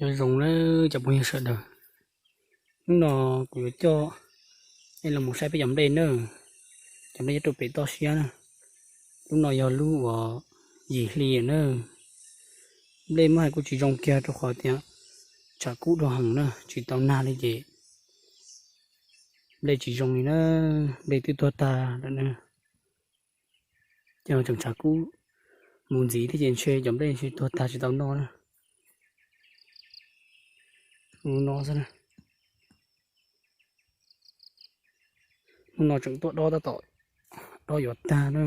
Nyob zoo na cov phooj ywg sawv daws, hnub no kuv yuav coj nej los mus saib peb cov nplej na. Cov nplej nyob rau pem toj siab na. Lub no yog lub uas yim hli na. Nplej muab hais kuj tsis zoo kiag rau qhov tias tshav kub dua heev na, tsis tau nag li ces nplej tsis zoo li na. Nplej twb tuag tag lawm na. Ces tseem tshav kub mus ntxiv thiab ces ntshe cov nplej ntshe tuag tag tsis tau noj na. Hnub no xwb na, hnub no tseem tuaj dob tab tom dob yuav tag na.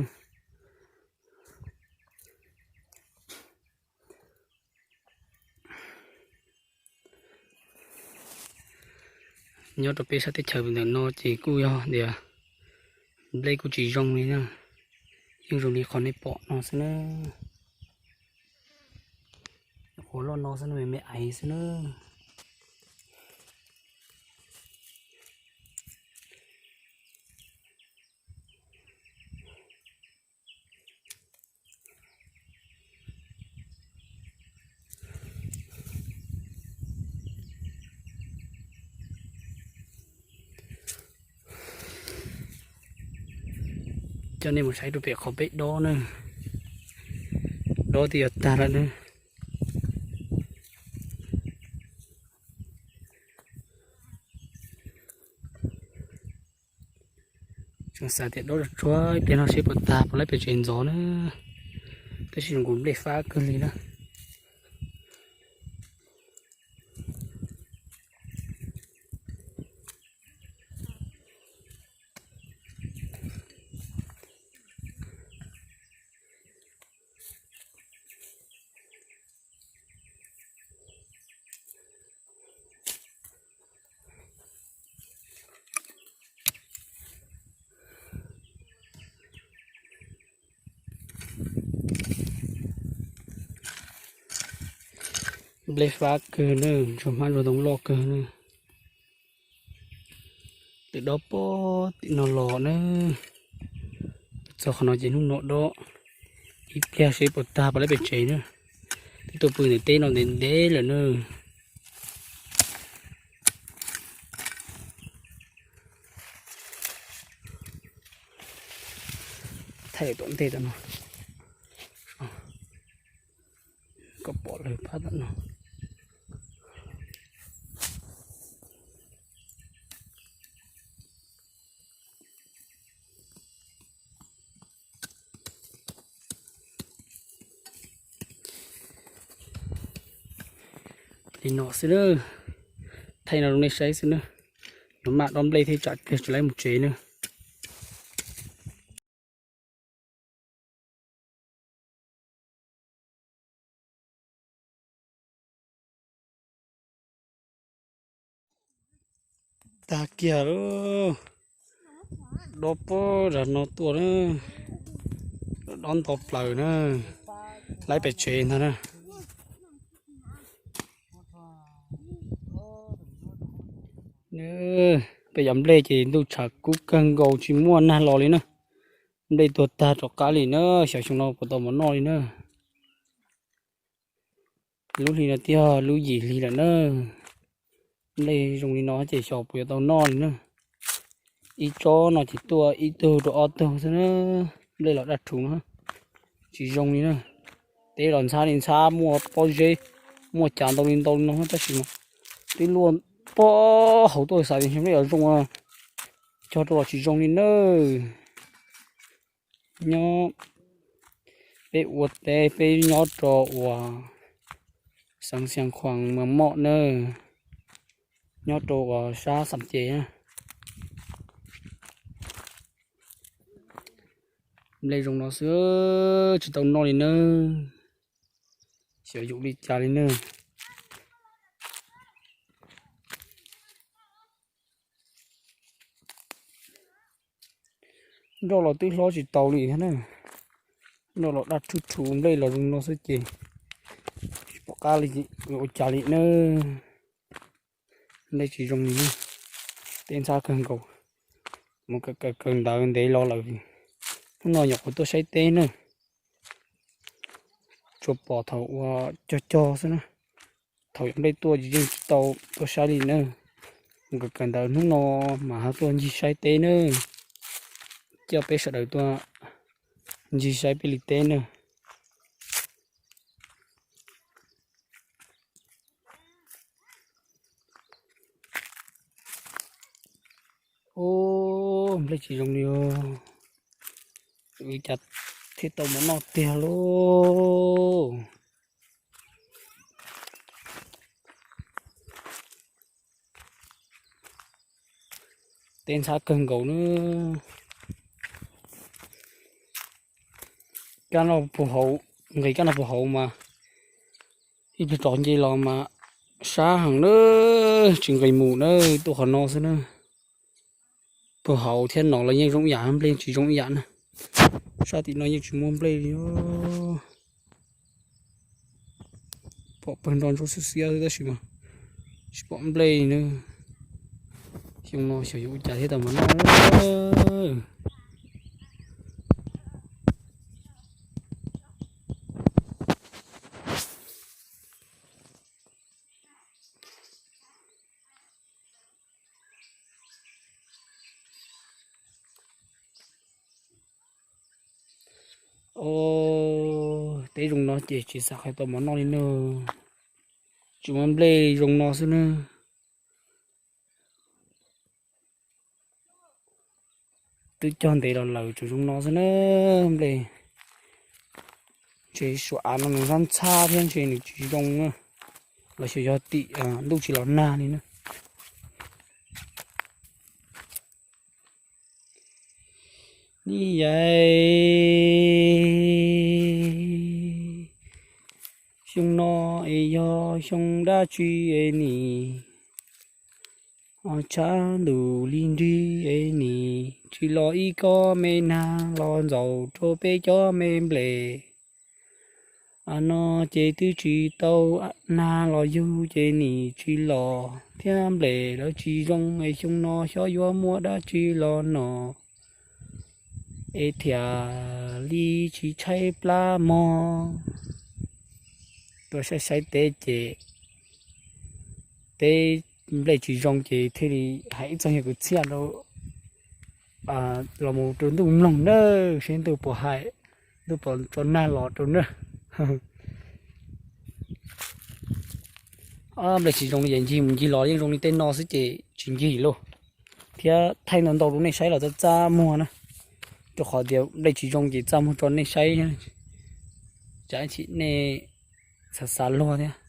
Nyob rau peb sab teb chaws ntawm no ces kuj yog tias nplej kuj tsis zoo li na, yeej zoo li qhov nej pom no xwb na. Ua loj no xwb na, me me aiv xwb na. Coj nej mus saib rau pem qhov peb dob na, dob twb yuav tag lawm na. Tseem xav tias dob tsuag tsuag ib pliag no seb puas tag puas laib pem tsev ntxov na, tab sis zoo nkaus nplej fab kawg li na. Nplej fab kawg na, ntsuag hmab ntsuag ntoo loj kawg na. Twb dob pog tim no los na, txog qhov no ces hnub no dob ib pliag seb puas tag puas laib pem tsev na. Twb tuaj pw ntawm teb no ntev ntev lawm na. Thaij lawm tom ntej tom no, kom pom lawv phab tom no. Li no xwb na, thaij no rau nej saib xwb na. Nov maj dob nplej thiab tsam pliag tsis laib mus tsev na. Tag kiag lawm, dob pog zag no tuaj na, dob nto plaws na, laib pem tsev ntag na. Peb cov nplej ces ntuj tshav kub kawg nkaus tsis muaj nag los li na. Nplej tuag tag rov qab li na, xyov xyoo no puas tau mov noj li na. Lub hli no twb yog lub yim hli lawm na. Nplej zoo li no ces xyov puas yuav tau noj li na. Ib tsob no ces tuaj ib tug rau ob tug xwb na. Nplej los daj rhuv no tsis zoo li na. Teb los ntxhab li ntxhab, muaj pob zeb, muaj cas ntau li ntau li no tab sis mas twb luaj pob hauv tuaj xav tias nplej yuav zoo, cog rau los tsis zoo li na. Nyob peb ua teb peb nyob rau uas xeev Xiav Khuam Mos Moj na, nyob rau uas sab Xam Ces na. Nplej zoo no xwb tsis tau noj li na. Xyov yus li cas li na. Nroj los twb hlob tsis tau li thiab na. Nroj los daj rhuv rhuv, nplej los zoo no xwb ces tsis pom qab li, ua cas li na. Nplej tsis zoo li na. Teb ntxhab kawg nkaus, mus kawg kawg ntawd ntev los lawm. Hnub no nyuam qhuav tuaj saib teb na, tsuas pom thaum ua cog cog xwb na. thaum yuav nplej tuaj ces yeej tsis tau tuaj saib li na. Nkawd kawm ntawv hnub no mas ho tuaj ncig saib teb na, coj peb sawv daws tuaj ncig saib peb li teb na. Ub, nplej tsis zoo li os. Ua cas thiaj tau mov noj tiag lauj. Teb ntxhab kawg nkaus na. Kab noj puag hauv, nqis kab noj puag hauv mas ib pliag tso nce los mas sab heev na, tsis nqis mus na, tuaj qhov no xwb na. Puag hauv thiab no los yeej zoo ib yam, nplej tsis zoo ib yam na. Sab tim no yeej tsis muaj nplej li. Pom pawg nroj ntsuab xiab xiab xwb tab sis mas tsis pom nplej na. Xyoo no xyov yuav ua cas thiaj tau mov noj. Os, teb zoo no ces tsis xav hais tau mov noj li na. Tsis muaj nplej zoo no xwb na. Twb cog ntev los lawm tseem zoo no xwb na. Nplej ntshe suav av no nws ntxhab ntxhab thiab ntshe nws tsis zoo na, los xyov yog tim ntuj tsis los nag li na. Ni yais, xyoo no es yog xyoo dab tsi es nim ho tshav ntuj li nrig es nim tsis los ib kob me nag los ntxaus rau peb cov me nplej. Av no ces twb tsis tau nag los yug ces nim tsis los thiab nplej lawv tsis zoo es xyoo no xyov yuav muaj dab tsi los no es thiaj li tsis tshaib plab mog. Tuaj saib saib teb ces teb nplej tsis zoo ces thiaj li hais ib txog yog kwv txhiaj rau los mus rau ntuj mloog na, seb ntuj puas hais, ntuj puas tso nag los rau na. Nplej tsis zoo li ces ncig mus ncig los yeej zoo li tej no xwb ces tsis ncig lauj. Thiab thaij ntau ntau rau nej saib los txaj txaj muag na, rau qhov tias nplej tsis zoo ces txaj muag tso nej saib, tsam ib chim nej xav xav luag thiab.